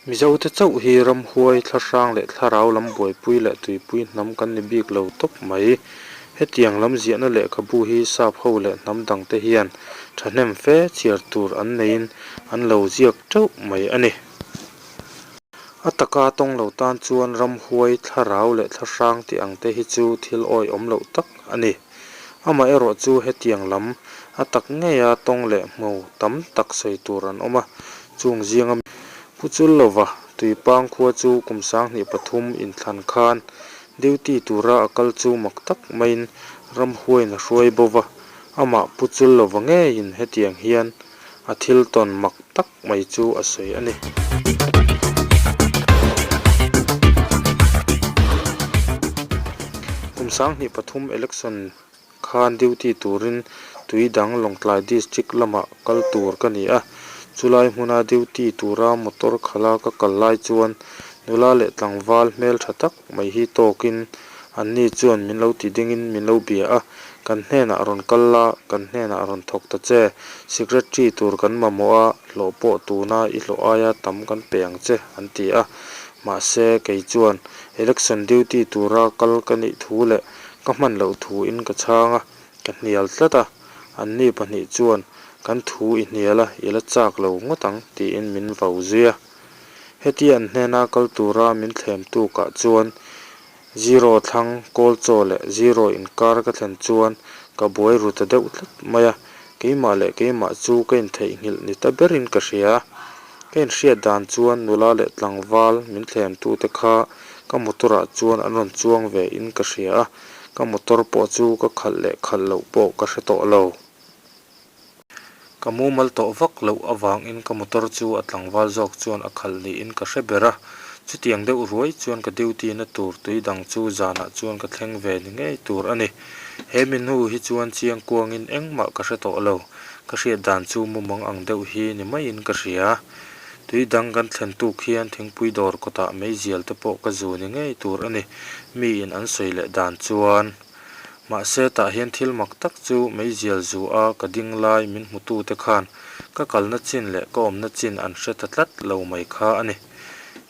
Mizote chauh hi ramhuai, thlahrang leh thlarau lam buaipui leh tuipui hnam kan ni bik lo tawp mai. Hetiang lam ziahna lehkhabu hi sap ho leh hnam dangte hian thahnem fe chhiar tur an neiin an lo ziak teuh mai a ni. A taka tawng lo tan chuan ramhuai, thlarau leh thlahrang tih ang te hi chu thil awihawm loh tak a ni. Amaherawh chu hetiang lam a tak ngeia tawng leh hmu tam tak sawi tur an awm a, chung zinga Pu Chullova Tuipang khua chu kum 2003 inthlan khan duty tura a kal chu mak tak maiin ramhuaiin a hruai bo va, amah Pu Chullova ngeiin hetiang hian a thil tawn mak tak mai chu a sawi a ni. Kum 2003 election khan duty turin tui dang Lawngtlai District lamah kal tur ka ni a, chulai hmuna duty tura motor khala ka kal lai chuan nula leh tlangval hmeltha tak mai hi tawkin anni chuan min lo ti dingin min lo bia a, Kan hnenah rawn kal la, kan hnenah rawn thawk ta che. Secretary tur kan mamawh a, hlawh pawh tuna i hlawh aia tam kan pe ang che, an ti a. Mahse, kei chuan election duty tura kal ka nih thu leh ka hman loh thuin ka chhang a, ka hnial tlat a. Anni pahnih chuan kan thu i hnial a, i la chak lo ngawt ang, tiin min vau zui a. Hetia an hnena kal tura min thlem tukah chuan Zero thlang kawl chaw leh zero inkar ka thlen chuan ka buai ru ta deuh tlat mai a, keimah leh keimah chu ka intheihnghilh ni ta berin ka hria. Ka inhriat dan chuan nula leh tlangval min thlemtute kha ka motor ah chuan an rawn chuang ve in ka hria a, ka motor pawh chu ka khalh leh khalh loh pawh ka hre tawh lo. Ka mumal tawh vak loh avangin ka motor chu a tlangval zawk chuan a khalh niin ka hre ber a, chutiang deuh ruai chuan ka duty na tur tui dang chu zanah chuan ka thleng ve ni ngei tur a ni. He mi hnu hi chuan chiang kuangin engmah ka hre tawh lo, ka hriat dan chu mumang ang deuh hi ni maiin ka hria. Tui dang kan thlen tuk hian thingpui dawr kawtah meizial te pawh ka zu ni ngei tur a ni, miin an sawi leh dan chuan. Mahse tah hian thil mak tak chu meizial zu a ka ding lai min hmutu te khan ka kalna chin leh ka awmna chin an hre ta tlat lo mai kha a ni.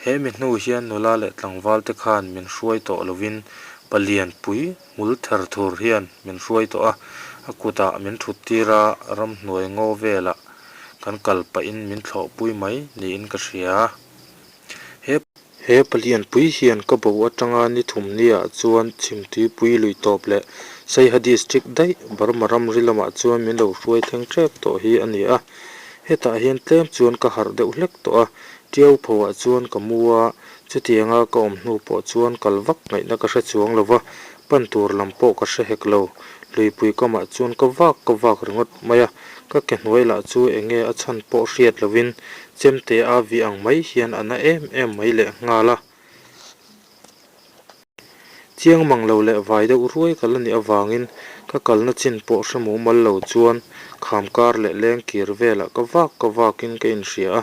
He mi hnu hian nula leh tlangval te khan min hruai tawh lovin palian pui hmul ther thur hian min hruai tawh a, a kutah min thut tir a, ramhnuai ngaw velah kan kal pahin min thlawhpui mai niin ka hria. He. He palian pui hian ka bo atanga ni thum niah chuan Chhimtuipui lui tawp leh Saiha District daih Burma ramri lamah chuan min lo hruai thleng tep tawh hi a ni a. Hetah hian tlem chuan ka harh deuh hlek tawh a, Tiau phoah chuan ka mu a, chutianga ka awm hnu pawh chuan kal vak ngaihna ka hre chuang lo va, pan tur lam pawh ka hre hek lo. Luipui kamah chuan ka vak ka vak ringawt mai a, ka ke hnuai lah chu enge a chhan pawh hriat lovin Chemte a vih ang mai hian a na em em mai leh nghal a. Chiang mang lo leh vai deuh ruai ka la nih avangin ka kalna chin pawh hre mumal lo chuan kham kar leh leng kir velah ka vak ka vakin ka inhria a,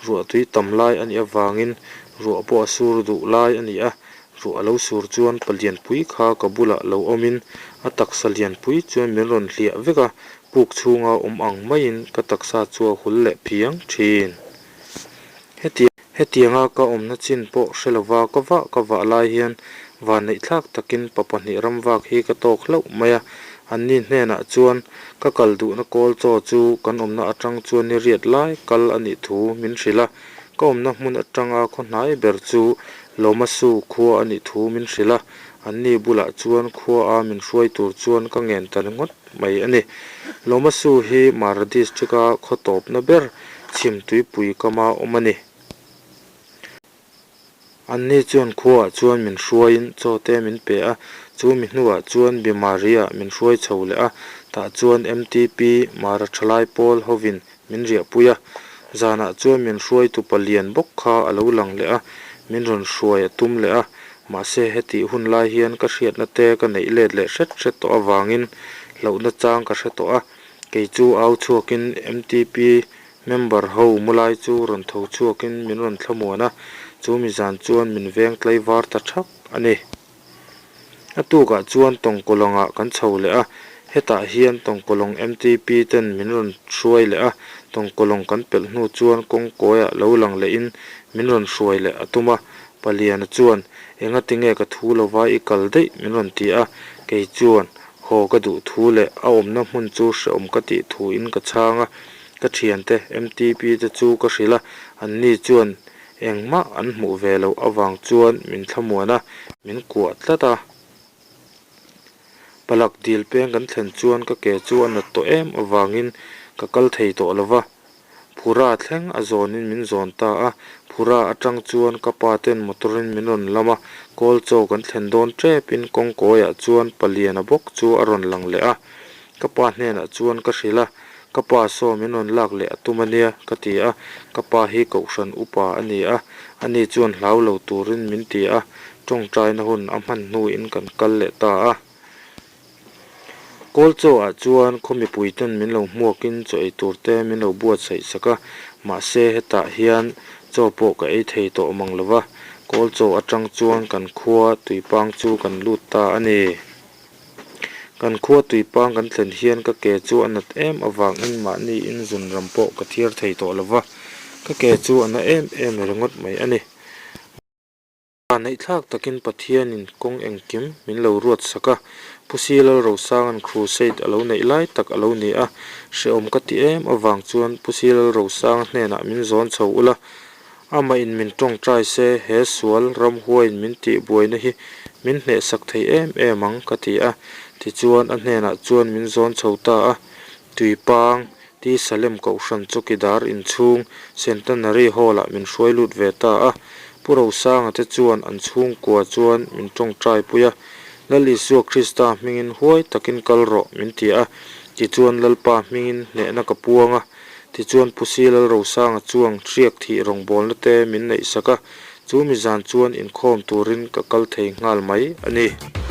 ruahtui tam lai a nih avangin ruah pawh a sur duh lai a ni a, ruah a lo sur chuan palianpui kha ka bulah lo awmin a taksa lianpui chuan min rawn hliah vek a, Puk chhunga awm ang maiin ka taksa chu a hul leh phiang thin. Heti hetianga ka awmna chin pawh hre lova ka vah ka vah lai hian vanneih thlak takin pa pahnih ram vak hi ka tawk hlauh mai a, anni hnenah chuan ka kal duhna kawl chaw chu kan awmna atang chuan ni riat lai kal a nih thu min hrilh a, ka awmna hmun atanga khaw hnai ber chu Lomasu khua a nih thu min hrilh a, anni bulah chuan khua a min hruai tur chuan ka ngen ta ringawt. mai a ni. Lomasu hi Mara District-a khaw tawpna ber chhim tuipui kama awm a ni. Anni chuan khuaah chuan min hruaiin chaw te min pe a, chu mi hnuah chuan Bimari-ah min hruai chho leh a, tah chuan MTP, Mara Thalai Pawl hovin min riahpui a. Zanah chuan min hruaitu palian bawk kha a lo lang leh a, min rawn hruai a tum leh a, Mahse, hetih hun lai hian ka hriatna te ka neih let leh hret hret tawh avangin hlauhna chang ka hre tawh a, kei chu au chhuakin MTP member ho mu lai chu rawn tho chhuakin min rawn thlamuan a, chu mi zan chuan min veng tlaivar ta thak a ni. A tukah chuan tawngkaw langah kan chho leh a, Hetah hian Tawngkawlawng MTP ten min rawn hruai leh a, Tawngkawlawng kan pelh hnu chuan kawngkawiah lo lang lehin min rawn hruai leh a tum a. Paliana chuan, Engati nge ka thu lova i kal daih? min rawn ti a. Kei chuan, Haw ka duh thu leh a awmna hmun chu hrehawm ka tih thuin ka chhang a. Ka thiante MTP te chu ka hrilh a, anni chuan engmah an hmuh ve loh avang chuan min thlamuan a, min kuah tlat a. Palak dil peng kan thlen chuan ka ke chu a nat tawh em avangin ka kal thei tawh lo va. Phura thleng a zawnin min zawn ta a, Phura atang chuan ka pa ten motor in min rawn lam a, kawl chaw kan thlen dawn tepin kawngkawiah chuan paliana bawk chu a rawn lang leh a. Ka pa hnenah chuan ka hrilh a, Ka pa saw min rawn lak leh a tum a nia, ka ti a. Ka pa hi Kohhran upa a ni a, ani chuan hlau lo turin min ti a, tawngtaina hun a hman hnuin kan kal leh ta a. Kawl chaw ah chuan khaw mipui ten min lo hmuakin chaw ei tur te min lo buatsaih sak a, mahse hetah hian chaw pawh ka ei thei tawh mang lo va, kawl chaw atang chuan kan khua tuipang chu kan lut ta a ni. Kan khua tuipang kan thlen hian ka ke chu a nat em avangin mahni in zun ram pawh ka thiar thei tawh lo va, ka ke chu a na em em ringawt mai a ni. Vaneihthlak takin Pathianin kawng engkim min lo ruat sak a, Pu Si Lalrosanga'n crusade a lo neih lai tak a lo ni a, hrehawm ka ti em avang chuan Pu Si Lalrosanga hnenah min zawn chho ula, Amah in min tawngtai se he sual ramhuaiin min tih buaina hi min hnehsak thei em em ang ka ti a, tichuan a hnenah chuan min zawn chho ta a, Tuipang, Ti Salem Kohhran Chawkidar inchhung Centenary Hall-ah min hruai lut ve ta a. Pu Rosanga te chuan an chhungkua chuan min tawngtai pui a. Lal Isua Krista hmingin huai takin kal rawh min ti a. Tichuan Lalpa hmingin hnehna ka puang a. Tichuan Pu Si Lal Rosanga chuang hriak thih rawngbawlna te min neihsak a. Chu mi zan chuan inkhawm turin ka kal thei nghal mai a ni.